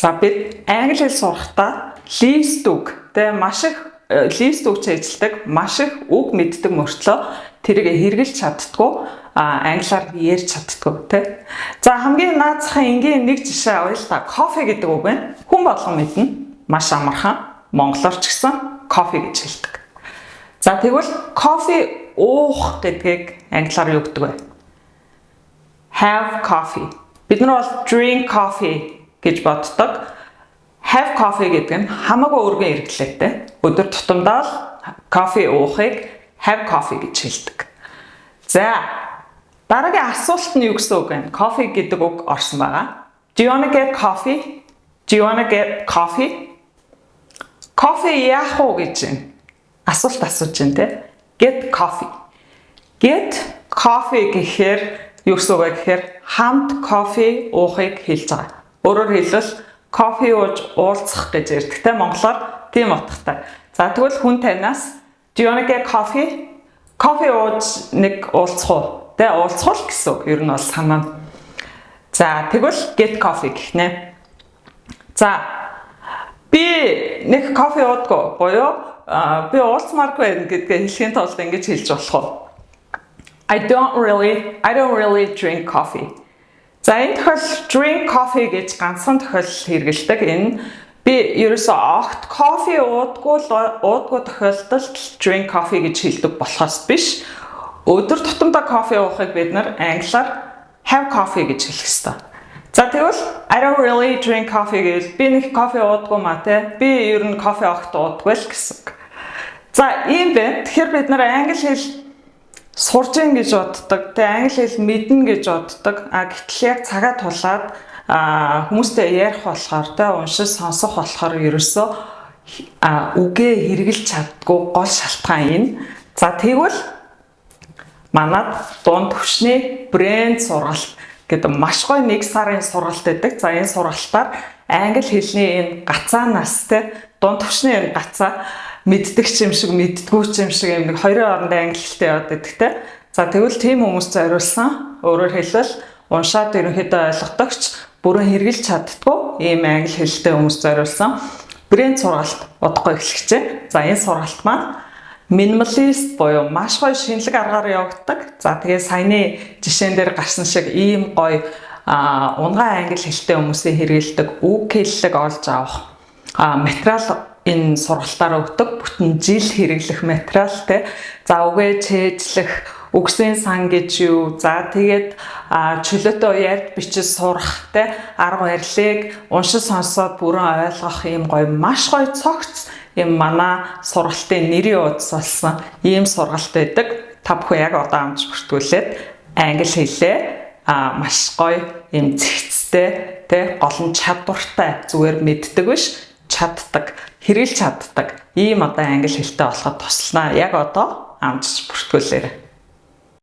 За, бид англи хэл сурахдаа лист үг, тэ, маш их лист үг цээжилдэг, маш их үг мэддэг мөртлөө тэрийг хэрэглэж чаддаггүй, англиар ярьж чаддаггүй, тэ. За, хамгийн наазахын энгийн нэг жишээ авъя л та. Coffee гэдэг үг байна. Хүн болгон мэднэ. Маш амархан. Монголоор ч гэсэн кофе гэж хэлдэг. За, тэгвэл кофе уух гэдгийг англиар юу гэдэг вэ? Have coffee. Бид нар бол drink coffee гэж боддог. Have coffee гэдэг нь хамаагүй өргөн хэрэглээтэй. Өдөр тутамдаа л кофе уухыг have coffee гэж хэлдэг. За, дараагийн асуулт нь юу гэсэн үг вэ? Coffee гэдэг үг орсон байгаа. Do you wanna get coffee? Do you wanna get coffee? Кофе яах уу гэж байна. Асуулт асууж байна, те. Get coffee. Get coffee гэхээр юу гэсэн үг вэ гэхээр хамт кофе уухыг хэлж байгаа. Өөрөөр хэлбэл кофе ууж уулзах гэж ярьдаг, те, монголоор тийм утгатай. За, тэгвэл хүн танаас "Do you wanna get coffee?" Кофе ууж нэг уулзах уу? Тэ, уулзах л гэсэн үг. Ер нь бол санаа нь. За, тэгвэл get coffee гэх нэ. За, би нэг кофе уудаггүй буюу би уулзмааргүй байна гэдгээ хэлэхийн тулд ингэж хэлж болох уу? I don't really drink coffee. За, энэ тохиолдолд drink coffee гэж ганцхан тохиолдол хэрэглэдэг. Энэ би ерөөсөө огт кофе уудаггүй л уудаггүй тохиолдолд drink coffee гэж хэлдэг болохоос биш. Өдөр тутамдаа кофе уухыг бид нар англиар have coffee гэж хэлэх ёстой. За, тэгвэл I don't really drink coffee гэвэл би нэг кофе уудаггүй маа, те. Би ер нь кофе огт уудаггүй л гэсэн үг. За, ийм байна. Тэгэхээр бид нар англи хэл сурж ийн гэж боддог. Тэ, англи хэл мэднэ гэж боддог. А гэтэл яг цагаа тулаад хүмүүстэй ярих болохоор, тэ, уншиж сонсох болохоор ерөөсөө үгээ хэрэглэж чаддаггүй гол шалтгаан энэ. За, тэгвэл манад дунд түвшний брэнд сургалт гэдэг маш гоё нэг сарын сургалт байдаг. За, энэ сургалтаар англи хэлний энэ гацаанаас, те, дунд түвшний энэ гацаа мэддэг ч юм шиг, мэддэггүй ч юм шиг юм нэг хоёрын хоорондоо англи хэлтэй яваад байдаг, те. За, тэгвэл тийм хүмүүс зориулсан, өөрөөр хэлбэл уншаад ерөнхийдөө ойлгодогч бүрэн хэрэглэж чаддаггүй ийм англи хэлтэй хүмүүс зориулсан брэнд сургалт удахгүй эхлэх гэж. За, энэ сургалт маань минималист буюу маш гоё шинэлэг аргаар явагддаг. За, тэгээ саяны жишээн дээр гарсан шиг ийм гоё унагаан англи хэлтэй хүмүүсийн хэрэглэдэг үг хэллэг олж авах материал энэ сургалтаар өгдөг. Бүтэн жил хэрэглэх материал, те. За, үгээ цээжлэх, үгсийн сан гэж юу. За, тэгээд чөлөөтэй ярьж бичиж сурах, те, арга барилыг уншиж сонсоод бүрэн ойлгох ийм гоё, маш гоё цогц юм манай сургалтын нэрийн удас болсон ийм сургалт байдаг. Та бүхэн яг одоо амж бүртгүүлээд англи хэлээ маш гоё юм зэгцтэй, тэ, гол нь чадвартай, зүгээр мэддэг биш, чаддаг, хэрэглэж чаддаг ийм одоо англи хэлтэй болоход туслана. Яг одоо амжиж бүртгүүлээрэй.